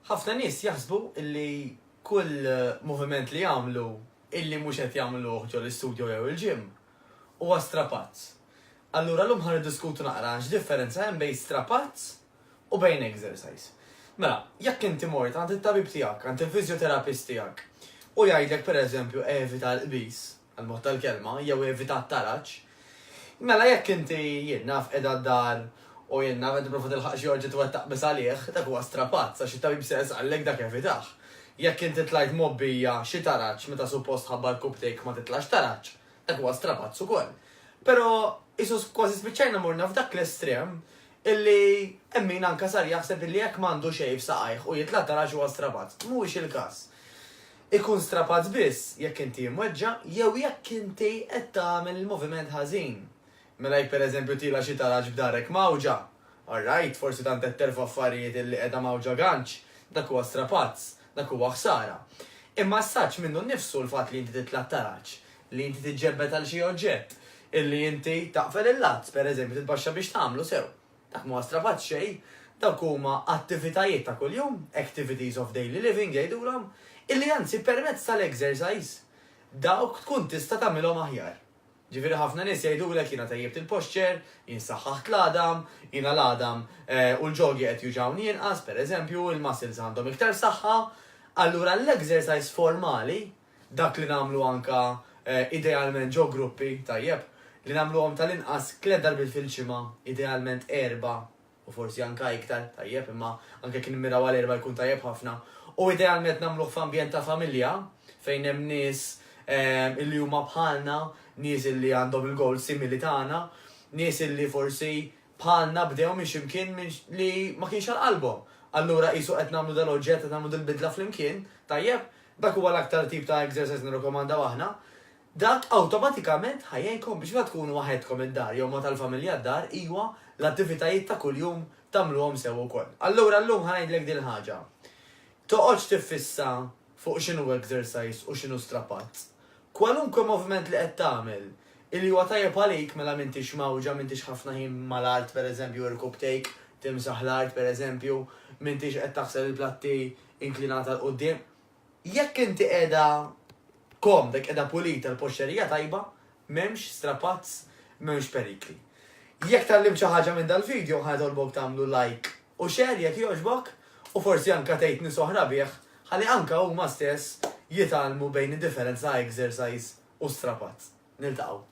Ħafna nies jaħsbu illi kull moviment li jagħmlu illi mhux qed jagħmluh ġol-istudio jew il-gym huwa strapazz. Allura llum ħa niddiskutu naqra x'differenza hemm bejn strapazz u bejn exercise. Mela, jekk inti mort għand it-tabib tiegħek, għand il-fiżjoterapist tiegħek u jgħidlek pereżempju evita l-qbiż, għall-mod tal-kelma, jew evita t-taraġ, mela jekk inti, jien naf, qiegħda d-dar u jien naf qed tipprova tilħaq xi oġġett u qed taqbeż għalih, dak huwa strapazz għax it-tabib stess qallek dak evitah. Jekk inti tlajt mgħobbija xi taraġ meta suppost ħabba rkubtejk ma titlax taraġ, Dak huwa strapazz ukoll. Però qisu kważi spiċċajna morna f'dak l-estrem illi hemm min anke sar jaħseb illi jekk m'għandu xejn f'saqajh u jitla' taraġ huwa strapazz. Mhuwiex il-każ. Ikun strapazz biss jekk inti imweġġa' jew jekk inti qed tagħmel il-moviment ħażin. Mela jekk pereżempju tiela' xi taraġ b'darek mgħawġa, all right, forsi tant qed terfa' affarijiet illi qiegħda mgħawġa ganċ, dak huwa strapazz, dak huwa ħsara. Imma s-saġġ minnu nnifsu l-fatt li inti titla' t-taraġ, li inti tiġġebbed għal xi oġġett, illi inti taqfel il-lazz, pereżempju, titbaxxa biex tagħmlu sew, dak m'huwa strapazz xejn, dawk huma attivitajiet ta' kuljum, activities of daily living jgħidulhom, illi anzi permezz tal-exercise dawk tkun tista' tagħmilhom aħjar. Ġifieri ħafna nies jgħidulek jiena tejjibt il-posture, jien saħħaħt l-għadam, jiena l-għadam u l-ġogi qed juġgħuni inqas, pereżempju, il-muscles għandhom iktar saħħa. Allura l-exercise formali, dak li nagħmlu anke idealment ġo gruppi, tajjeb, li nagħmluhom tal-inqas tliet darbiet fil-ġimgħa, idealment erbgħa, u forsi anke iktar, tajjeb, imma anke jekk nimmiraw għal erbgħa jkun tajjeb ħafna, u idealment nagħmluh f'ambjent ta' familja, fejn hemm nies illi huma bħalna, nies illi għandhom il-goals simili tagħna, nies illi forsi bħalna bdew minn xi mkien li ma kienx għal qalbhom. Allura qisu qed nagħmlu dal-oġġett, qed nagħmlu dil-bidla flimkien, tajjeb? Dak huwa l-aktar tip ta' exercise nirrakkomandaw aħna. Dak awtomatikament ħa jgħinkom biex meta tkunu waħedkom id-dar jew ma' tal-familja d-dar, iwa, l-attivitajiet ta' kuljum tagħmluhom sew ukoll. Allura llum ħa ngħidlek din il-ħaġa. Toqgħodx tiffissa fuq x'inhu exercise u x'inhu strapazz. Kwalunkwe moviment li qed tagħmel illi huwa tajjeb għalik mela m'intix mgħawġa, m'intix ħafna ħin mal-art pereżempju irkubtejk timsaħ l-art pereżempju, m'intix qed taħsel il-platti inklinata 'l quddiem, Jekk inti qiegħda komda, jekk qiegħda pulita, l-posċerija tajba, m'hemmx strapazz, m'hemmx perikli. Jekk tgħallimt xi ħaġa minn dal-video ħa nitolbok tagħmlu like u share jekk jogħġbok u forsi anke tgħid nies oħra bih ħalli anke huma stess jitgħallmu bejn id-differenza ta' exercise u strapazz. Niltaqgħu.